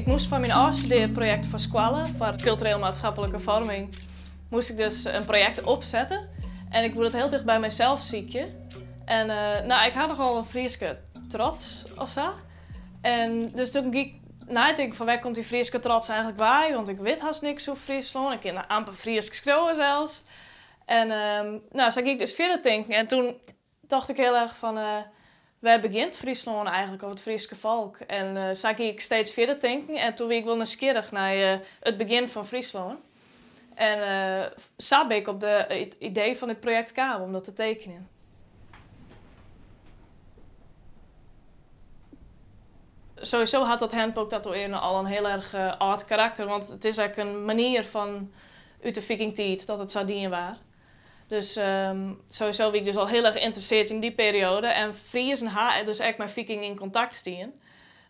Ik moast foar myn ôfstudearprojekt foar skoalle, foar kultureel-maatskaplike foarming, moast ik dus in projekt opsette. En ik woe dat hiel ticht by mysels sykje. En no, ik ha nochal in Fryske trots of sa. En dus toen gie ik neitinken fan wêr komt dy Fryske trots eigentlik wei, want ik wit hast niks oer Fryslân, ik kin amper Frysk skriuwe sels. En no, sa gie ik dus fierder tinken en toen tocht ik hiel erch fan wêr begjint Fryslân eigentlik of it Fryske folk? En sa gie ik steeds fierder tinken en toen wie ik wol nijsgjirrich nei it begjin fan Fryslân. En sa bin ik op it idee fan dit projekt kaam om dat te tekenjen. Sowieso hat dat handpoke tatoeëarjen al in hiel erch âld karakter, want it is ek in manier fan út de Vikingtiid dat it sa dien waard. Dus sowieso wie ik dus al hiel erch ynteressearre yn dy perioade en Friezen ha dus ek mei Viking yn kontakt stien.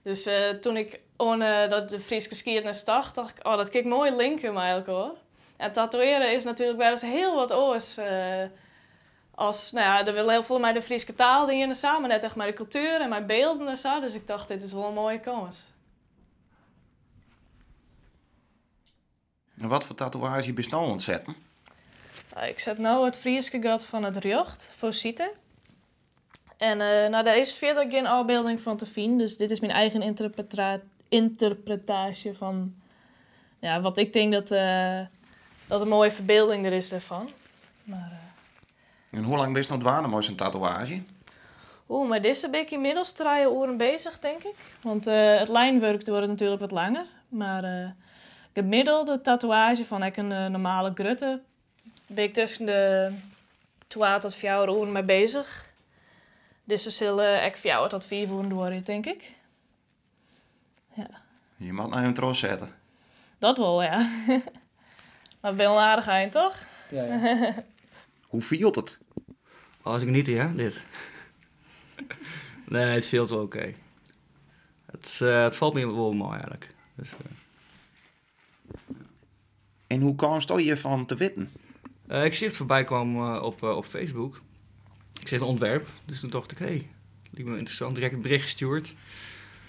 Dus toen ik oan de Fryske skiednis tocht, tocht ik, oh dat kin ik moai linke mei elkoar. En tatoeëarjen is natuerlik wer ris hiel wat oars as, no ja, der wurdt hiel folle mei de Fryske taal dien en sa, mar net echt mei de kultuer en mei bylden en sa. Dus ik tocht, dit is wol in moaie kâns. En wat foar tatoeaazje bist no oan it setten? Ik set no it Fryske god fan it rjocht, Fosite. En no, dêr is fierder gjin ôfbylding fan te finen, dus dit is myn eigen ynterpretaasje fan ja, wat ik tink dat, dat in moaie ferbylding der is dêrfan. Mar, En hoe lang bist no dwaande mei sa'n tatoeaazje? Oeh, mei dizze bin ik ynmiddels trije oeren bezich, tink ik. Want it lijnwurk duorret natuerlik wat langer. Mar gemiddelde tatoeaazje fan ek in normale grutte bin ik tusken de twa tot fjouwer oeren mei bezich. Dizze sil ek fjouwer tot fiif oeren duorje, tink ik. Ja. Je moat noch even trochsette. Dat wol, ja. Mar bin al aardich ein, toch? Ja, ja. Hoe fielt it? As ik geniet, ja, dit. Nee, it fielt wol oké. It, it falt my wol mei eigentlik. Dus, En hoe kaamsto hjirfan te witten? Ik seach it foarby kommen op Facebook. Ik seach in ûntwerp, dus toen tocht ik, hé, liket my ynteressant. Direkt in bericht stjoerd.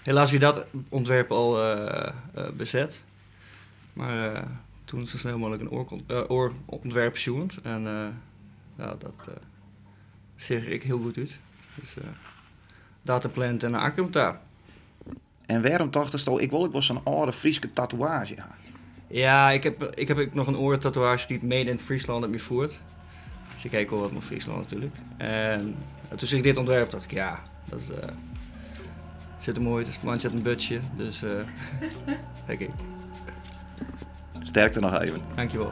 Helaas wie dat ûntwerp al bezet. Mar toen sa snel mooglik in oar ûntwerp sjoen. En ja, dat seach der ek hiel goed út. Dus datum pland en nei Akkrum ta. En wêrom tochtest, ik wol ek wol sa'n âlde Fryske tatoeaazje ha? Ja, ik ha ek noch in oare tatoeaazje dy't Made in Friesland op myn foet. Dus ik ha ek wol wat mei Fryslân natuerlik. En toen seach ik dit ûntwerp, tocht ik, ja, dat sit der moai út. It mantsje hat in burdsje, dus kijk ik. Sterkte noch even. Dankjewol.